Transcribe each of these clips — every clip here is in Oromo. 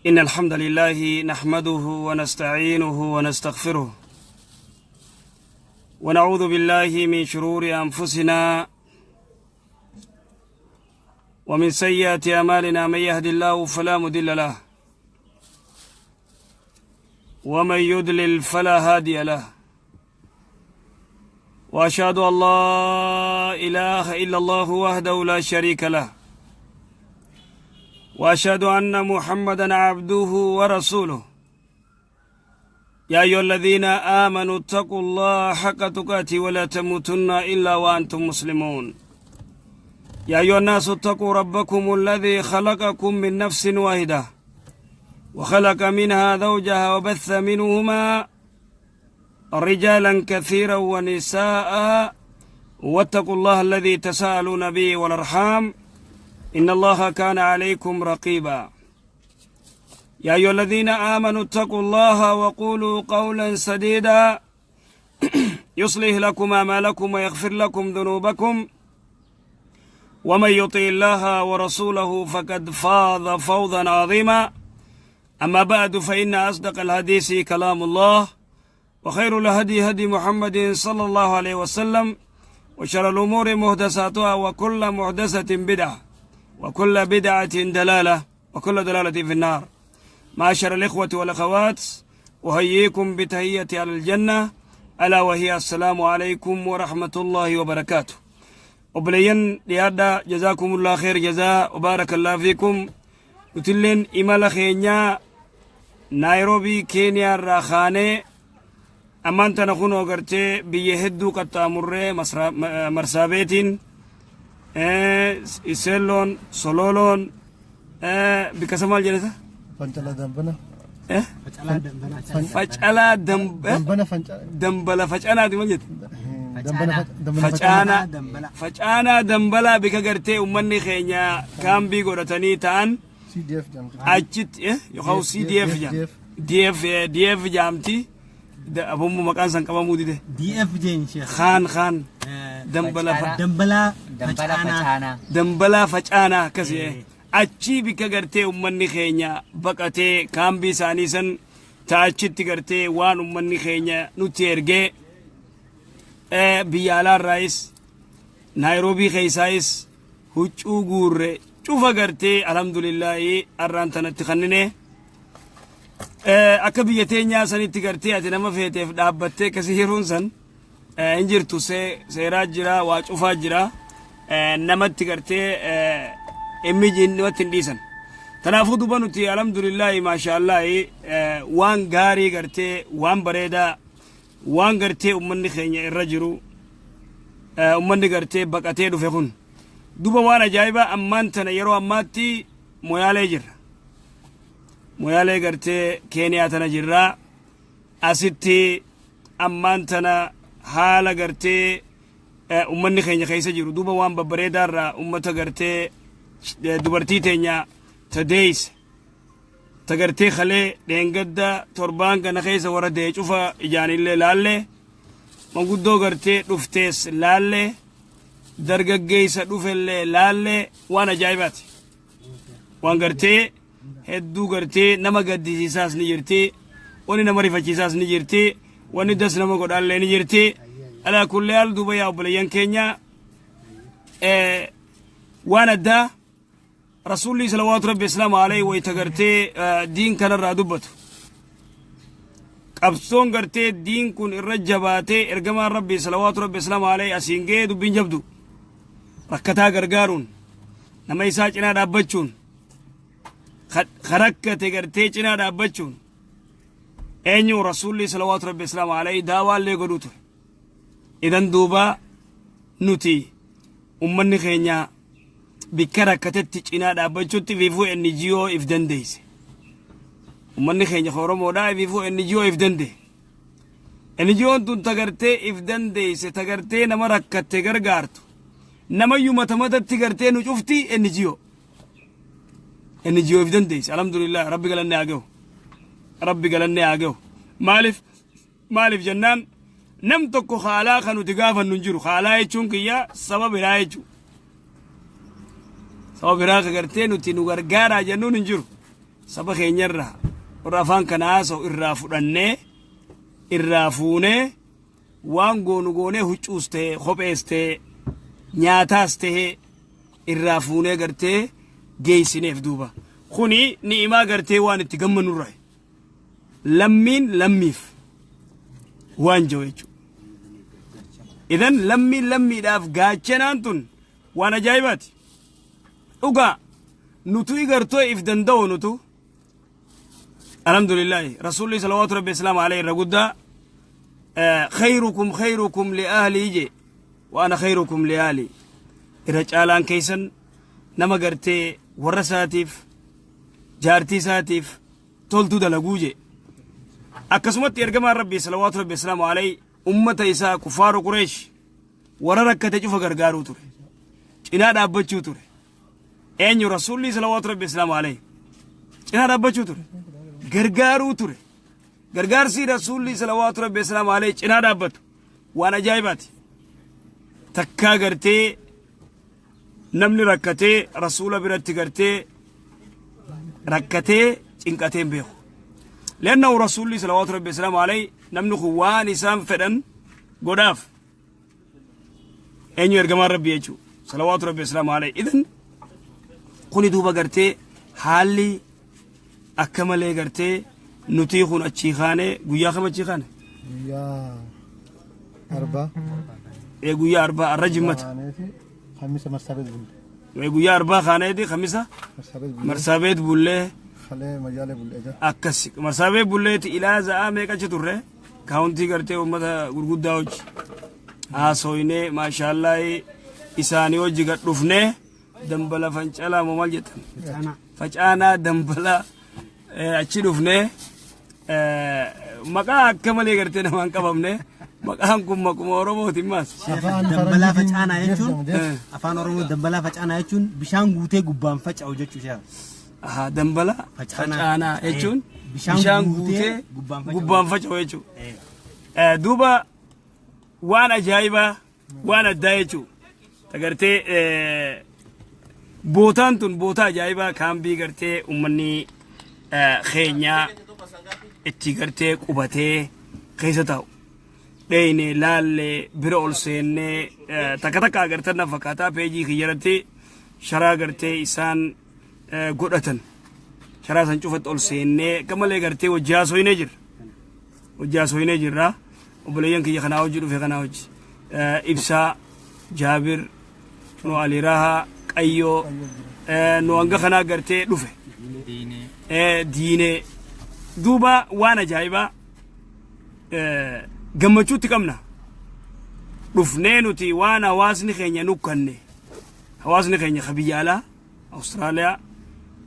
إن الحمد لله نحمده ونستعينه ونستغفره ونعوذ بالله من شرور أنفسنا ومن سيئات أعمالنا، من يهد الله فلا مضل له ومن يضلل فلا هادي له، وأشهد أن لا إله إلا الله وحده لا شريك له، وأشهد أن محمدا عبده ورسوله. يا أيها الذين آمنوا اتقوا الله حق تقاته ولا تموتن إلا وأنتم مسلمون. يا أيها الناس اتقوا ربكم الذي خلقكم من نفس واحدة وخلق منها زوجها وبث منهما رجالا كثيرا ونساء، واتقوا الله الذي تساءلون به والأرحام إن الله كان عليكم رقيبا. يا أيها الذين آمنوا اتقوا الله وقولوا قولا سديدا يصلح لكم أعمالكم ويغفر لكم ذنوبكم، ومن يطع الله ورسوله فقد فاز فوزا عظيما. أما بعد، فإن أصدق الحديث كلام الله، وخير الهدي هدي محمد صلى الله عليه وسلم، وشر الأمور محدثاتها، وكل محدثة بدعة، وكل بدعة ضلالة، وكل ضلالة في النار. معاشر الإخوة والأخوات، أحييكم بتحية أهل الجنة، ألا وهي السلام عليكم ورحمة الله وبركاته. Obboleeyyan dhiyaadhaa، جزاكم الله خير جزاء وبارك الله فيكم. Nutilleen imala keenyaa Naayiroobii Keeniyaa irraa kaanee ammaan tana kunoo gartee biyya hedduu qaxxaamurree, Marsaabeetiin, Iseelloon, Sololoon, bikka maal jedhata? Fancala Dambana. Facalaa. Dambana Fancala. Dambala Facanaati maal jette? Dambana. Facaanaa, Facaanaa Dambalaa, bika gartee ummanni keenya kaambii godhatanii ta'an. CDF jedhamti. Achitti yookaan CDF jedhama. DF, DF jedhamti. Abommu maqaan san qabamuu dide. DF jeen sheekh. Kaan kaan Dambala. Dambalaa. Dambala. Facaanaa. Facaanaa. Dambalaa Facaanaa akkasii achii bikka gartee ummanni keenya baqatee kaambii isaanii san ta'achitti gartee waan ummanni keenya nutti ergee, biyya alaarraayis Naayiroobii keessaayis huccuu guurre cufa gartee alhamdulillaahi arraan tanatti kannine. Akka biyya teenyaa sanitti gartee ati nama feeteef dhaabbattee akkasii yeroon san hin jirtu. Seeraa jira, waa cufaa jira, namatti gartee immijiin namatti hin dhiisan. Kanaafuu duba nuti alhamdulillaahi maashaallaahi waan gaarii gartee waan bareedaa waan gartee ummanni keenya irra jiru, ummanni gartee baqatee dhufe kun duba waan ajaa'ibaa. Ammaan tana yeroo ammaatti Moyaalee jirra, Moyaalee gartee Keeniyaa tana jirraa. Asitti ammaan tana haala gartee ummanni keenya keessa jiru duba waan babbareedaa irraa ummata gartee dubartii teenya ta deeyse, ta gartee kalee dheengadda torbaan kana keessa warra dee cufa ijaanillee laalle, manguddoo gartee dhuftees laalle, dargaggeessa dhufellee laalle. Waan ajaa'ibaati, waan gartee hedduu gartee nama gaddisiisaas ni jirti, wanni nama rifachiisaas ni jirti, wanni das nama godhaallee ni jirti. على كل حال duuba yaa obboleeyyan keenya, waan addaa Rasuulli صلوات ربي وسلامه عليه wayta gartee diin kanarraa dubbatu, qabsoon gartee diin kun irra jabaatee ergamaan Rabbii صلوات ربي وسلامه عليه asiin ga'ee, dubbiin jabdu rakkataa gargaaruun, nama isaa cinaa dhaabbachuun, rakkate gartee cinaa dhaabbachuun, eenyu Rasuulli صلوات ربي وسلامه عليه daawaallee godhuu ture. Idan duuba nuti ummanni keenya bikka rakkatetti cinaa dhaabbachuutti fiifuu NGO if dandeeyse. Ummanni keenya Oromoodhaa fiifuu NGO if danda'e. NGO'n tun tagartee if dandeeyse, tagartee nama rakkatte gargaartu, namayyuu mata matatti gartee nu cufti NGO. NGO if dandeeyse. Alhamdulillah, Rabbi galanne haa gahu. Rabbi galanne haa gahu. Maaliif jennaan, nam tokko haalaa kan nuti gaafannu hin jiru. Haalaa jechuun kiyya saba biraa jechuu. Saba biraa ka gartee nuti nu gargaaraa jennuun hin jiru. Saba keenyarraa warra afaan kana haasa'u irraa fudhannee, irraa fuunee, waan goonu goonee, huccuus ta'e, kophees ta'e, nyaataas ta'e, irraa fuunee gartee geessineef. Duuba kuni ni'imaa gartee waan itti gammannurraa lammiin lammiif waan jiru jechuudha. Idan lammiin lammiidhaaf gaachanaan tun waan ajaa'ibaati. Dhugaa nutu igartoo if danda'u nutu, alhamdulillahi, rasuulli salawaatu rabbi islaam alayhi irra guddaa خيركم خيركم لأهله je, وأنا خيركم لأهلي. Irra caalaan keessan nama gartee warra isaatiif, jaartii isaatiif toltuu dalaguu je. Akkasumatti ergamaan rabbii salawaatu rabbi islaamu alayhi ummata isaa, kufaaru Qureesh, warra rakkate cufa gargaaruu ture, cinaa dhaabbachuu ture. Eenyu? Rasuulli salawaatu rabbi islaamu alayhi cinaa dhaabbachuu ture, gargaaruu ture. Gargaarsi rasuulli salawaatu rabbi islaamu alayhi cinaa dhaabbatu waan ajaa'ibaati. Takkaa gartee namni rakkatee rasuula biratti gartee rakkatee cinqatee hin beeku. لأنه rasuulli salawaatu rabbi islaamu alayhi namni kun waan isaan fedhan godhaaf. Eenyu? Ergamaan rabbii jechuu salawaatu rabbi islaamu alayhi. Idan kuni duuba gartee haalli akka malee gartee nutii kun achii kaane. Guyyaa kam achii kaane? Guyyaa Arbaa. Ee, guyyaa Arbaa, arra Jimmata. Kaaneeti Kamisa Marsabeet bulle. Ee, guyyaa Arbaa kaaneeti Kamisa Marsabeet bulle. Marsabeet bullee. Kalee Majaalee bulle eja. Akkas Marsabeet bulleeti. Ilaa za'aa meeqa achi turre? Kaawuntii gartee uummata gurguddaa hojii haasoynee, maashaallaa, isaanii hojii gad dhufnee Dambala Fancalaa moo maal jettan? Facaanaa Dambala achi dhufnee, maqaa akka malee gartee namaan qabamne. Maqaan kun maquma Oromooti maas. Afaan Dambalaa Faranjiitiin Facaanaa jeef jechuun jedhama, jeef. Afaan Oromoo dambalaa facaanaa jechuun bishaan guutee gubbaan faca'u jechuu ishee. Aha, Dambala Facaanaa. Facaanaa jechuun Bishaan guutee gubbaan faca'u. Gubbaan faca'u jechuudha. Duuba waan ajaa'ibaa, waan addaa jechuudha. Agartee bootaan tun bootaa ajaa'ibaa, kaambii gartee uummanni keenyaa itti gartee qubatee keessa taa'u. Dheeyne, laallee, bira ol seennee, takka takka agartan na fakkaataa peejii kiyyarratti sharaa gartee isaan godhatan. Sharaa san cufatti ol seennee akka malee gartee wajji haasoynee jirra. Wajji haasoynee jirra. Obboleeyyan kiyya kanaa hojii dhufe kanaa hojii. Ibsaa, Jaabir, nu Aliraha, Qayyoo, nu hanga kanaa gartee dhufe. Diinee. Duuba waan ajaa'ibaa gammachuutti qabna. Dhufnee nuti waan hawaasni keenya nukkanne. Hawaasni keenya ka biyya alaa, Awustiraaliyaa,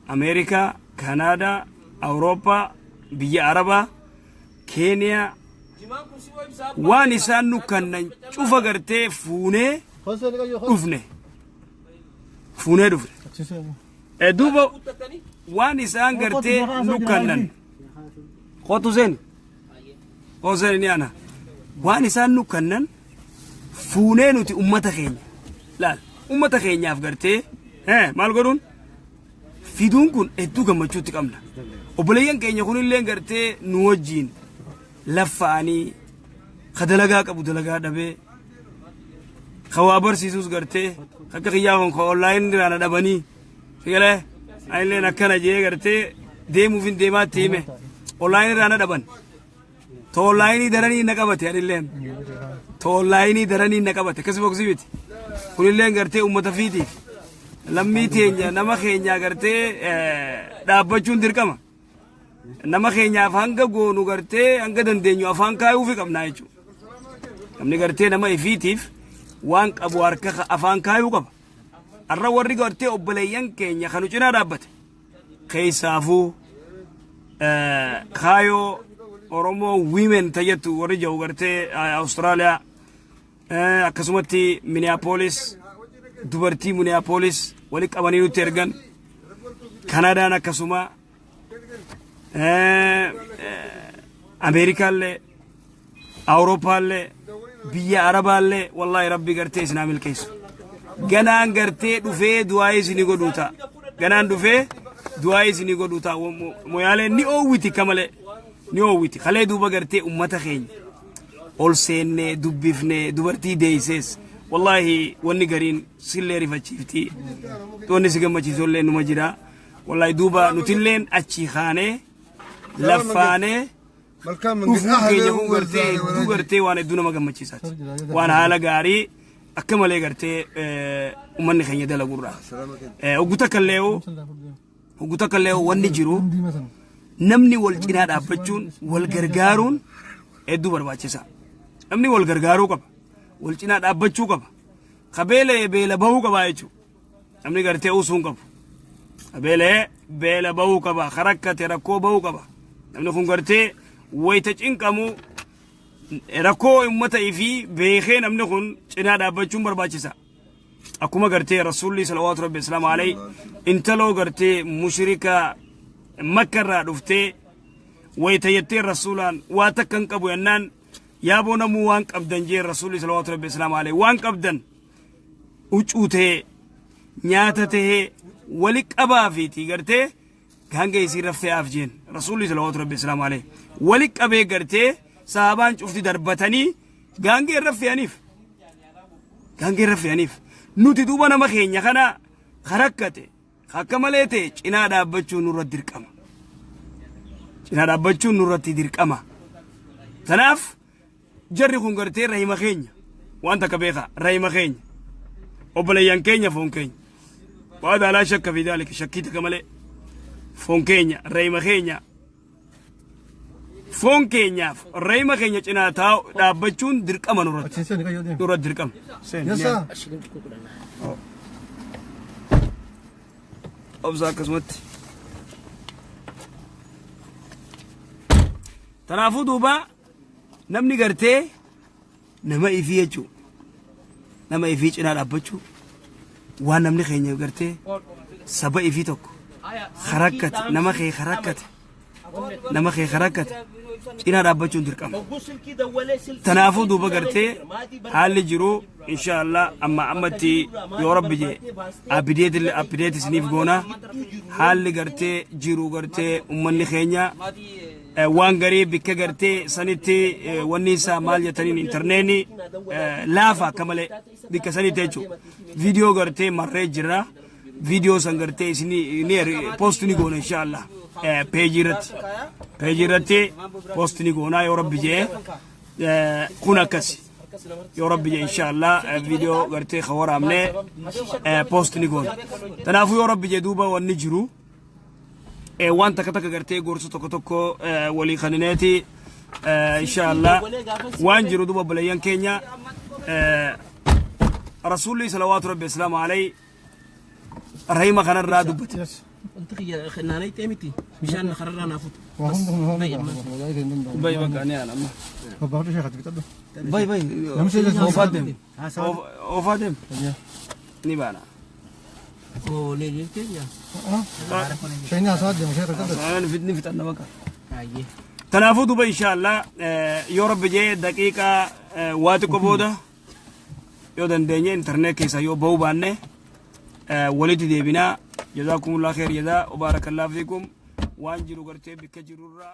Ameerikaa, Kanaadaa, Awurooppaa, biyya Arabaa, Keeniyaa, waan isaan nukkannan cufa gartee fuunee dhufne. Fuunee dhufne. Duuba waan isaan gartee nukkannan. Kootu seeni. Kootu seeni ni ana. Waan isaan nukkannan fuunee nuti ummata keenya. Laal, ummata keenyaaf gartee maal godhuun fiduun kun hedduu gammachuutti qabna. Obboleeyyan keenya kunillee gartee nu wajjiin laffa'anii, ka dalagaa qabu dalagaa dhabee, ka waa barsiisus gartee akka kiyyaa kun ka online irraa na dhabanii sigalee anilleen akkana jee gartee deemuuf hin deemaatti hime, online irraa na dhaban. To online daranii na qabate, anilleen to online daranii na qabate. Akkasii boksii miti kunilleen gartee ummata fiitiif lammii teenya, nama keenya gartee dhaabbachuun dirqama. Nama keenyaaf hanga goonu gartee hanga dandeenyu afaan kaayuufi qabnaa jechuudha. Namni gartee nama ifiitiif waan qabu harka afaan kaayuu qaba. Har'a warri gartee obboleeyyan keenya kanu cinaa dhaabbate. Keessaafuu kaayoo Oromoo Women tayyattu warri jiru gartee Awustiraaliyaa, akkasumatti Minneapolis, dubartii Minneapolis walitti qabanii nutti ergan. Kanadaan akkasuma, Ameerikaallee, Awurooppaallee, biyya Arabaallee, wallaahi rabbi gartee isinaa milkeessu. Ganaan gartee dhufee du'aa isinii godhuu ta'a. Ganaan dhufee du'aa isinii godhuu ta'a. Moyaaleen ni oowwiti kamalee ni oowwiti. Kalee duuba gartee ummata keenya ol seennee dubbifnee dubartii deeysees wallaahi wanni gariin sillee rifachiifti. Wanni si gammachiisullee numa jira. Wallaahi duuba nutilleen achii kaanee laffaanee dhufuun keenya kun gartee hedduu gartee waan hedduu nama gammachiisaati. Waan haala gaarii akka malee gartee uummanni keenya dalagurraa. Oggu takka illee wanni jiru namni wal cinaa dhaabbachuun wal gargaaruun hedduu barbaachisa. Namni wal gargaaruu qaba. Wal cinaa dhaabbachuu qaba. Ka beela'e beela bahuu qaba jechuudha. Namni gartee usuu hin qabu. Ka beela'e beela bahuu qaba. Ka rakkate rakkoo bahuu qaba. Namni kun gartee wayita cinqamu rakkoo uummata ifii beekee namni kun cinaa dhaabbachuun barbaachisa. Akkuma gartee Rasuulli salawaatu rabbi islaamu alayhi intaloo gartee mushrika Makka irraa dhuftee wayita jettee Rasuulaan waa takka hin qabu jennaan yaaboo namuu waan qabdan jee Rasuulli salawaatu rabbi islaamu alayhi waan qabdan huccuu ta'ee nyaata ta'ee wali qabaafiiti gartee hanga isiin raffe'aaf jeen Rasuulli salawaatu rabbi islaamu alayhi wali qabee gartee sahabaan cufti darbatanii gaangee irra fe'aniif gaangee irra fe'aniif nuti duuba nama keenya kana karakkate akka malee ta'e cinaa dhaabbachuun nurratti dirqama cinaa dhaabbachuun nurratti dirqama. Tanaaf jarri kun gartee rahima keenya waan takka beekaa rahima keenya obboleeyyan keenya foon keenya waan alaa shakka fi daalika shakkii takka malee foon keenya rahima keenya foon keenyaaf rahima keenya cinaa taa'u dhaabbachuun dirqama nurratti Achi seeni qayyoo deemi. nurratti dirqama. Yes sir. Obsa akkasumatti. Tanaafuu duuba namni gartee nama ifii jechuu nama ifii cinaa dhaabbachuu waan namni keenya gartee saba ifii tokko harakkate nama kee harakkate nama kee harakkate cinaa dhaabbachuun dirqama. Tanaafuu duuba gartee haalli jiru insha Allah amma ammatti yoo rabbi jee update isiniif goona haalli gartee jiru gartee ummanni keenya waan garii bikka gartee sanitti wanni isaa maal jettaniin intarneetni laafa akka malee bikka sanitti jechuudha. Viidiyoo gartee marree jira. Viidiyoo san gartee isinii ni post ni goona insha Allah peejii irratti. Peejii irratti post ni goona yoo rabbi jee kun akkasi. Yoo rabbi jee insha Allah viidiyoo gartee ka waraabnee post ni goona. Kanaafuu yoo rabbi jee duuba wanni jiru waan takka takka gartee gorsa tokko tokko walii kanineeti insha Allah waan jiru duuba obboleeyyan keenya rasuulli salawaatu rabbi islaamu alayhi rahima kanarraa dubbate. Yes. Wanti kiyya naanay ta'e miti bishaan kararraa naa futu. Waa hunda kun hunda waa hin danda'amu. Bay bakka ni ana amma. Babbaafadhu sheekati bitadhu. Bay bay. Namni seera Oofaa deem. Oofaa deem. Ni baana. Oo leeliltee yaa. Shayni haasaa deemu sheekati bitadhu. Ni fixanna bakka. Baay'ee. Kanaafuu duuba insha Allah yoo rabbi jee daqiiqaa waa xiqqoo booda yoo dandeenye internet keessa yoo bahuu baanne walitti deebinaa. Jazaakumullah khair jazaa wa barakallahu fiikum waan jiru gartee bikka jirurraa.